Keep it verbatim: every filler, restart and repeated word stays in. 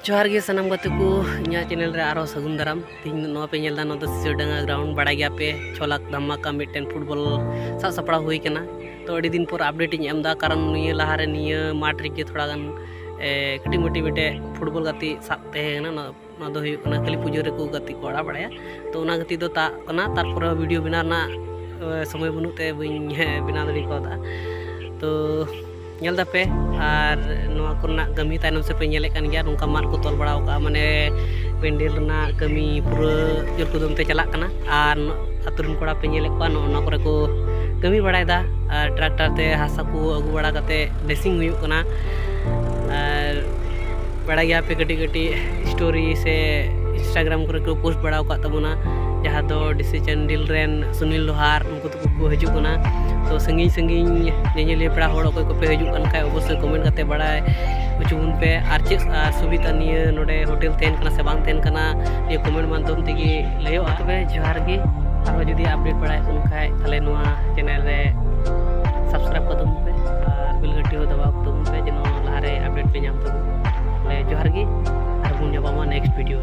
ᱡᱚᱦᱟᱨ ᱜᱮ ᱥᱟᱱᱟᱢ ᱜᱟᱛᱮ ᱠᱚ, ᱤᱧᱟᱹᱜ ᱪᱮᱱᱮᱞ ᱨᱮ ᱟᱨᱦᱚᱸ ᱥᱟᱹᱜᱩᱱ ᱫᱟᱨᱟᱢ᱾ ᱛᱮᱦᱮᱧ ᱱᱚᱣᱟ ᱯᱮ ᱧᱮᱞ ᱮᱫᱟ, ᱱᱚᱣᱟ ᱫᱚ ᱥᱤᱥᱤᱨᱰᱟᱸᱜᱟ ᱜᱨᱟᱣᱩᱱᱰ, ᱵᱟᱲᱟᱭ ᱜᱮᱭᱟ ᱯᱮ, ᱪᱷᱚ ᱞᱟᱠᱷ ᱫᱷᱟᱢᱟᱠᱟ ᱢᱤᱫᱴᱮᱱ ᱯᱷᱩᱴᱵᱚᱞ ᱥᱟᱵ ᱥᱟᱯᱲᱟᱣ ᱦᱩᱭ ᱠᱟᱱᱟ᱾ ᱛᱚ ᱟᱹᱰᱤ ᱫᱤᱱ ᱯᱚᱨ ᱟᱯᱰᱮᱴ ᱤᱧ ᱮᱢ ᱮᱫᱟ, ᱠᱟᱨᱚᱱ ᱱᱤᱭᱟᱹ ᱞᱟᱦᱟᱨᱮ ᱱᱤᱭᱟᱹ ᱢᱟᱴᱷ ᱨᱮᱜᱮ ᱛᱷᱚᱲᱟ ᱜᱟᱱ ᱮ, ᱠᱟᱹᱴᱤᱡ ᱢᱟᱹᱴᱤᱡ ᱢᱤᱫᱴᱮᱡ ᱯᱷᱩᱴᱵᱚᱞ ᱜᱟᱛᱮᱜ ᱥᱟᱵ ᱛᱟᱦᱮᱸ ᱠᱟᱱᱟ᱾ ᱱᱚᱣᱟ, ᱱᱚᱣᱟ ᱫᱚ ᱦᱩᱭᱩᱜ ᱠᱟᱱᱟ ᱠᱟᱹᱞᱤ ᱯᱩᱡᱟᱹ ᱨᱮᱠᱚ ᱜᱟᱛᱮ ᱠᱚ ᱟᱲᱟᱜ ᱵᱟᱲᱟᱭᱟ᱾ ᱛᱚ ᱚᱱᱟ ᱜᱟᱛᱮ ᱫᱚ ᱛᱟᱜ ᱠᱟᱱᱟ, ᱛᱟᱨᱯᱚᱨᱮ ᱵᱷᱤᱰᱤᱭᱳ ᱵᱮᱱᱟᱣ ᱨᱮᱱᱟᱜ ᱮ, ᱥᱚᱢᱚᱭ ᱵᱟᱹᱱᱩᱜ ᱛᱮ ᱵᱟᱹᱧ ᱵᱮᱱᱟᱣ ᱫᱟᱲᱮ ᱠᱟᱣᱫᱟ᱾ ᱛᱚ ᱧᱮᱞ ᱫᱟᱯᱮ, ᱟᱨ ᱱᱚᱣᱟ ᱠᱚᱨᱮᱱᱟᱜ ᱠᱟᱹᱢᱤ ᱛᱟᱭᱱᱚᱢ ᱥᱮᱫ ᱯᱮ ᱧᱮᱞᱮᱫ ᱠᱟᱱ ᱜᱮᱭᱟ, ᱱᱚᱝᱠᱟ ᱢᱟᱫ ᱠᱚ ᱛᱚᱞ ᱵᱟᱲᱟ ᱟᱠᱟᱫᱼᱟ, ᱢᱟᱱᱮ ᱯᱮᱱᱰᱮᱞ ᱨᱮᱱᱟᱜ ᱠᱟᱹᱢᱤ ᱯᱩᱨᱟᱹ ᱡᱳᱨ ᱠᱚᱫᱚᱢ ᱛᱮ ᱪᱟᱞᱟᱜ ᱠᱟᱱᱟ᱾ ᱟᱨ ᱟᱹᱛᱩ ᱨᱮᱱ ᱠᱚᱲᱟ ᱯᱮ ᱧᱮᱞᱮᱫ ᱠᱚᱣᱟ, ᱱᱚᱜᱼᱚ ᱱᱚᱣᱟ ᱠᱚᱨᱮ ᱠᱚ ᱠᱟᱹᱢᱤ ᱵᱟᱲᱟᱭᱮᱫᱟ, ᱟᱨ ᱴᱨᱟᱠᱴᱟᱨ ᱛᱮ ᱦᱟᱥᱟ ᱠᱚ ᱟᱹᱜᱩ ᱵᱟᱲᱟ ᱠᱟᱛᱮ ᱰᱨᱮᱥᱤᱝ ᱦᱩᱭᱩᱜ ᱠᱟᱱᱟ᱾ ᱟᱨ ᱵᱟᱲᱟᱭ ᱜᱮᱭᱟ ᱯᱮ, ᱠᱟᱹᱴᱤᱡ ᱠᱟᱹᱴᱤᱡ ᱥᱴᱳᱨᱤ ᱥᱮ ᱤᱱᱥᱴᱟᱜᱨᱟᱢ ᱠᱚᱨᱮ ᱠᱚ ᱯᱳᱥᱴ ᱵᱟᱲᱟ ᱟᱠᱟᱫ ᱛᱟᱵᱚᱱᱟ, ᱡᱟᱦᱟᱸ ᱫᱚ ᱰᱤᱥᱤ ᱪᱟᱱᱰᱤᱞ ᱨᱮᱱ ᱥᱩᱱᱤᱞ ᱞᱳᱦᱟᱨ, ᱩᱱᱠᱩ ᱛᱟᱠᱚ ᱠᱚ ᱦᱤᱡᱩᱜ ᱠᱟᱱᱟ᱾ ᱛᱚ ᱥᱟᱺᱜᱤᱧ ᱥᱟᱺᱜᱤᱧ ᱧᱮᱧᱮᱞᱤᱭᱟᱹ ᱯᱮᱲᱟ ᱦᱚᱲ ᱚᱠᱚᱭ ᱠᱚᱯᱮ ᱦᱤᱡᱩᱜ ᱠᱟᱱ ᱠᱷᱟᱡ, ᱚᱵᱚᱥᱥᱳᱭ ᱠᱚᱢᱮᱱᱴ ᱠᱟᱛᱮ ᱵᱟᱲᱟᱭ ᱦᱚᱪᱚ ᱵᱚᱱ ᱯᱮ᱾ ᱟᱨ ᱪᱮᱫ ᱟᱨ ᱥᱩᱵᱤᱫᱷᱟ ᱱᱤᱭᱟᱹ ᱱᱚᱰᱮ ᱦᱳᱴᱮᱞ ᱛᱟᱦᱮᱱ ᱠᱟᱱᱟ ᱥᱮ ᱵᱟᱝ ᱛᱟᱦᱮᱱ ᱠᱟᱱᱟ, ᱱᱤᱭᱟᱹ ᱠᱚᱢᱮᱱᱴ ᱢᱟᱫᱽᱫᱷᱚᱢ ᱛᱮᱜᱮ ᱞᱟᱹᱭᱚᱜᱼᱟ᱾ ᱛᱚᱵᱮ ᱡᱚᱦᱟᱨ ᱜᱮ, ᱟᱨᱦᱚᱸ ᱡᱩᱫᱤ ᱟᱯᱰᱮᱴ ᱵᱟᱲᱟᱭ ᱥᱟᱱᱟ ᱠᱷᱟᱡ, ᱛᱟᱦᱞᱮ ᱱᱚᱣᱟ ᱪᱮᱱᱮᱞ ᱨᱮ ᱥᱟᱵᱥᱠᱨᱟᱭᱤᱵ ᱠᱚ ᱛᱟᱵᱚᱱ ᱯᱮ ᱟᱨ ᱵᱮᱞ ᱜᱷᱟᱹᱴᱤ ᱦᱚᱸ ᱫᱟᱵᱟᱣ ᱠᱚ ᱛᱟᱵᱚᱱ ᱯᱮ, ᱡᱮᱱᱚ ᱞᱟᱦᱟᱨᱮ ᱟᱯᱰᱮᱴ ᱯᱮ ᱧᱟᱢ ᱛᱟᱵᱚᱱ᱾ ᱛᱟᱦᱞᱮ ᱡᱚᱦᱟᱨ ᱜᱮ, ᱟᱨ ᱵᱚᱱ ᱧᱟᱯᱟᱢᱟ ᱱᱮᱠᱥᱴ ᱵᱷᱤᱰᱤᱭᱳ ᱨᱮ᱾